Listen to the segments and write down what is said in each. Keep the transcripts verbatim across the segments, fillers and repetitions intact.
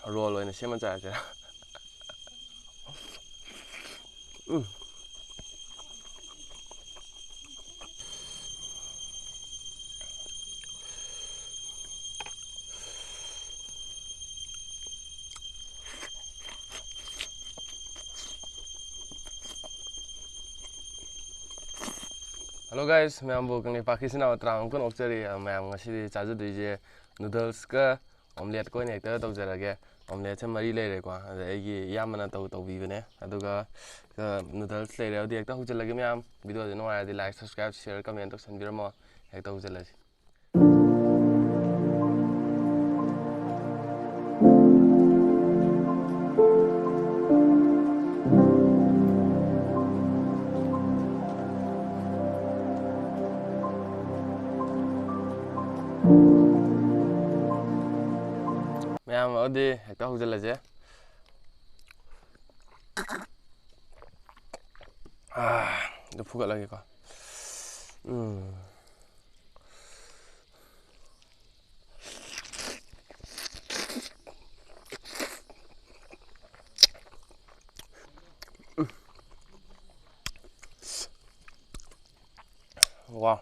Role ꯑꯣꯏꯅ ꯁꯦꯝꯃ ꯆꯥꯔꯁꯤꯔꯥ? ꯎꯝ꯫ Hello guys, ꯃꯌꯥꯝꯕꯨ ꯀꯪꯂꯩꯄꯥꯛꯀꯤ ꯏꯆꯤꯟ ꯏꯅꯥꯎ ꯇꯔꯥꯃꯉꯥ ꯀꯨꯟ ꯑꯣꯛꯆꯔꯤ꯫ ꯑ, ꯃꯌꯥꯝ ꯉꯁꯤꯗꯤ ꯆꯥꯖꯗꯣꯏꯁꯦ noodles ꯀ omelette ꯀ ꯑꯣꯏꯅ ꯍꯦꯛꯇ ꯇꯧꯖꯔꯒꯦ꯫ Omelette ꯁꯦ ꯃꯔꯤ ꯂꯩꯔꯦꯀꯣ, ꯑꯗ ꯑꯩꯒꯤ ꯏꯌꯥꯝꯕꯅ ꯇꯧ-, ꯇꯧꯕꯤꯕꯅꯦ꯫ ꯑꯗꯨꯒ, ꯑ, noodles ꯂꯩꯔꯦ꯫ ꯑꯗꯨꯗꯤ ꯍꯦꯛꯇ ꯍꯧꯖꯤꯜꯂꯒꯦ ꯃꯌꯥꯝ꯫ Video ꯁꯦ ꯅꯨꯡꯉꯥꯏꯔꯗꯤ like, subscribe, share, comment ꯇꯧꯁꯟꯕꯤꯔꯝꯃꯣ꯫ ꯍꯦꯛꯇ ꯍꯧꯖꯤꯜꯂꯁꯤ꯫ ꯃꯌꯥꯝ ꯑꯗꯨꯗꯤ ꯍꯦꯛꯇ ꯍꯧꯖꯤꯜꯂꯁꯦ꯫ ꯑꯥ, ꯑꯗꯨ ꯐꯨꯒꯠꯂꯒꯦꯀꯣ꯫ ꯎꯝ꯫ ꯋꯥ꯫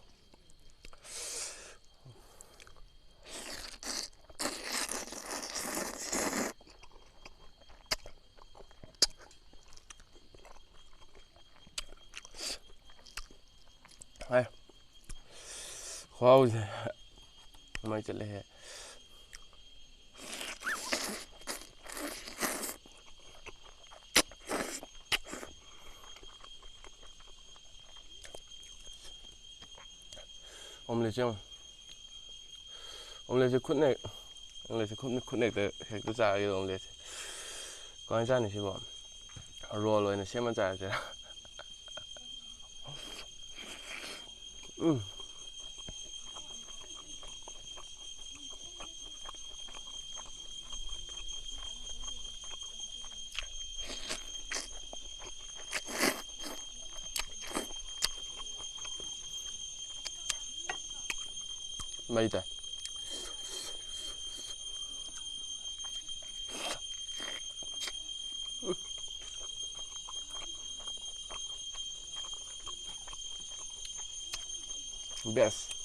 ꯍꯥꯏ꯫ ꯈꯨꯍꯥꯎꯁꯦ ꯃꯩ ꯆꯠꯂꯦꯍꯦ꯫ Omelette ꯁꯦ ꯌꯦꯡꯉꯨ꯫ Omelette ꯁꯦ ꯈꯨꯠꯅ, omelette ꯁꯦ ꯈꯨꯠꯅ, ꯈꯨꯠꯅ ꯍꯦꯛꯇ, ꯍꯦꯛꯇ ꯆꯥꯔꯒꯦ omelette ꯁꯦ꯫ ꯀꯃꯥꯏꯅ ꯆꯥꯅꯤ ꯁꯤꯕꯣ? Roll ꯑꯣꯏꯅ ꯁꯦꯝꯃ ꯆꯥꯔꯁꯤꯔꯥ? ꯎꯝ꯫ ꯃꯩ ꯇꯥꯏ꯫ Best.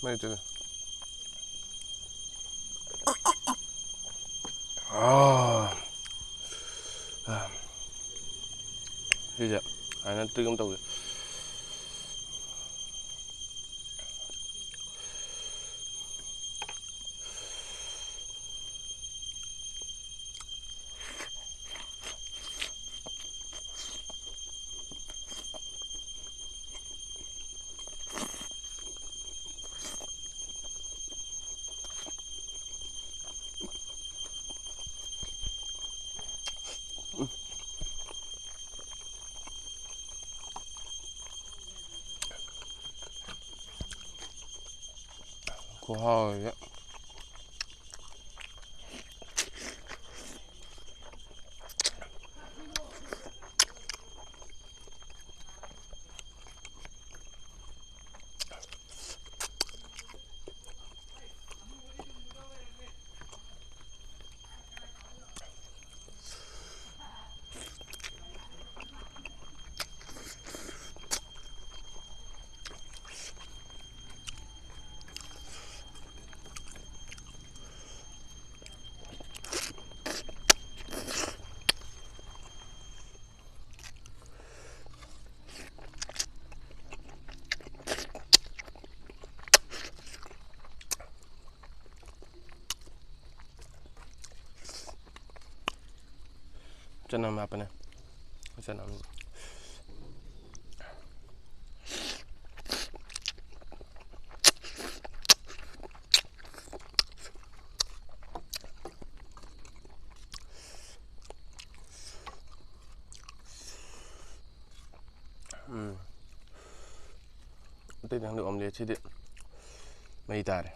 ꯃꯩ ꯆꯠꯂꯦ꯫ ꯑꯥ꯫ ꯁꯤꯁꯦ ꯁꯨꯃꯥꯏꯅ ꯇ꯭ꯔꯤꯛ ꯑꯃ ꯇꯧꯒꯦ꯫ ꯈꯨꯍꯥꯎꯁꯦ꯫ ꯆꯅꯝ ꯍꯥꯞꯄꯅꯦ꯫ ꯆꯅꯝ꯫ ꯎꯝ꯫ ꯑꯇꯩꯗꯤ ꯈꯪꯗꯦ, omelette ꯁꯤꯗꯤ ꯃꯩ ꯇꯥꯔꯦ꯫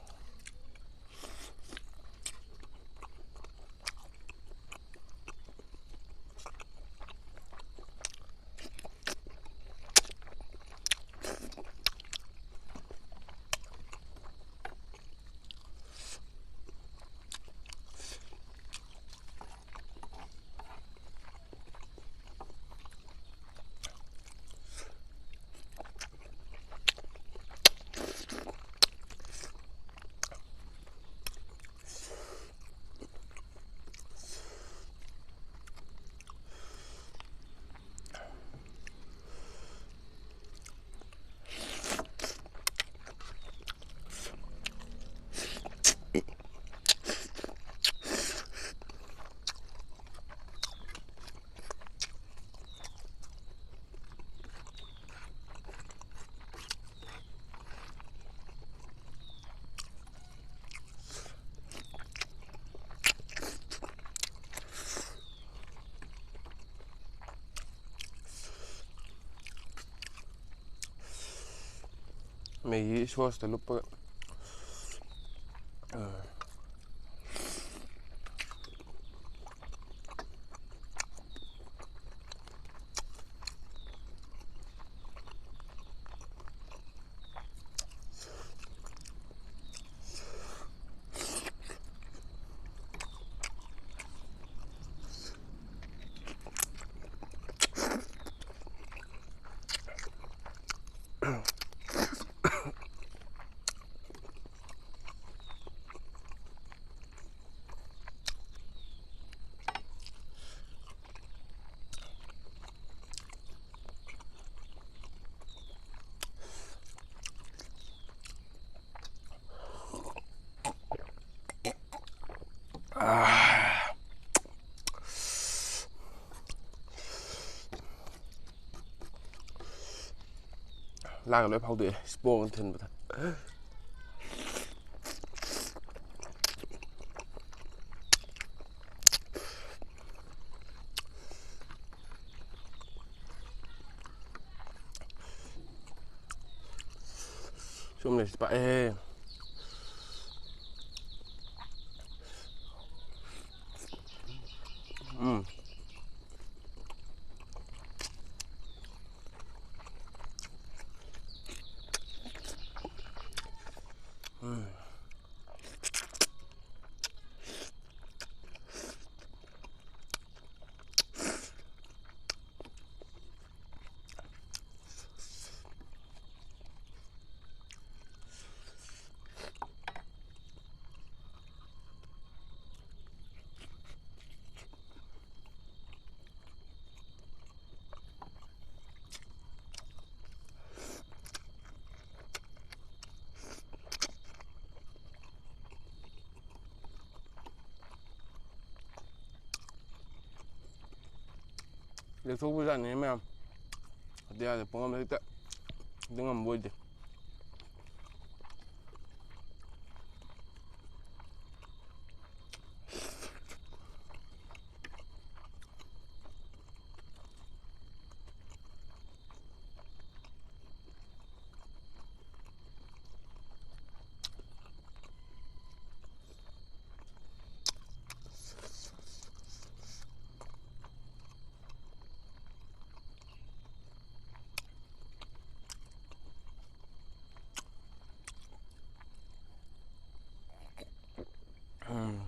Maggi sauce ꯇ ꯂꯨꯞꯄꯒ꯫ ꯑꯥ꯫ ꯂꯥꯛꯑꯒ ꯂꯣꯏ ꯐꯥꯎꯗꯣꯛꯑꯦ ꯏꯁꯄꯣꯟ ꯊꯤꯟꯕꯗ꯫ ꯁꯣꯝꯗꯁꯨ ꯄꯥꯛꯑꯦꯍꯦ꯫ ꯎꯝ꯫ ꯎꯝ꯫ ꯂꯦꯛꯊꯣꯛꯄꯖꯥꯠꯅꯤ ꯃꯌꯥꯝ꯫ ꯑꯇꯤꯌꯥꯁꯦ ꯄꯨꯡꯉꯝ ꯍꯦꯛꯇ ꯍꯦꯛꯇ ꯉꯝꯕ ꯑꯣꯏꯗꯦ꯫ ꯎꯝ꯫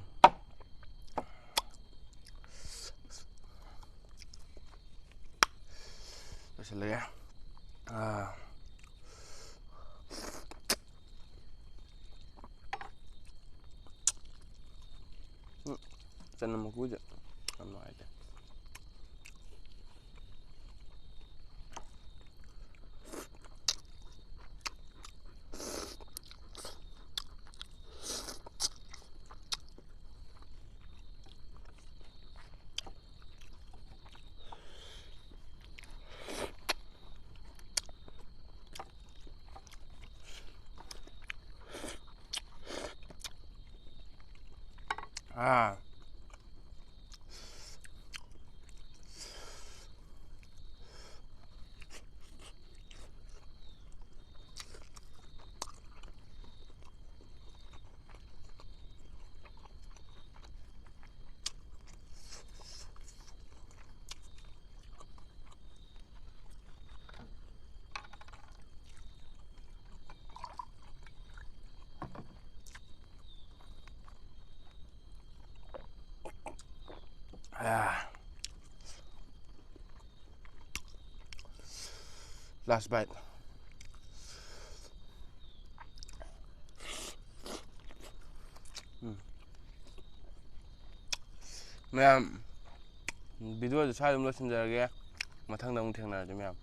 ꯂꯣꯏꯁꯤꯜꯂꯒꯦ꯫ ꯑꯥ꯫ ꯎꯝ꯫ ꯆꯅꯝ ꯃꯀꯨꯁꯦ ꯌꯥꯝ ꯅꯨꯡꯉꯥꯏꯇꯦ꯫ Last bite. ꯎꯝ꯫ ꯃꯌꯥꯝ, videoꯁꯦ ꯁ꯭ꯋꯥꯏꯗ ꯑꯗꯨꯝ ꯂꯣꯏꯁꯤꯟꯖꯔꯒꯦ꯫ ꯃꯊꯪꯗ ꯑꯃꯨꯛ ꯊꯦꯡꯅꯔꯁꯤ ꯃꯌꯥꯝ꯫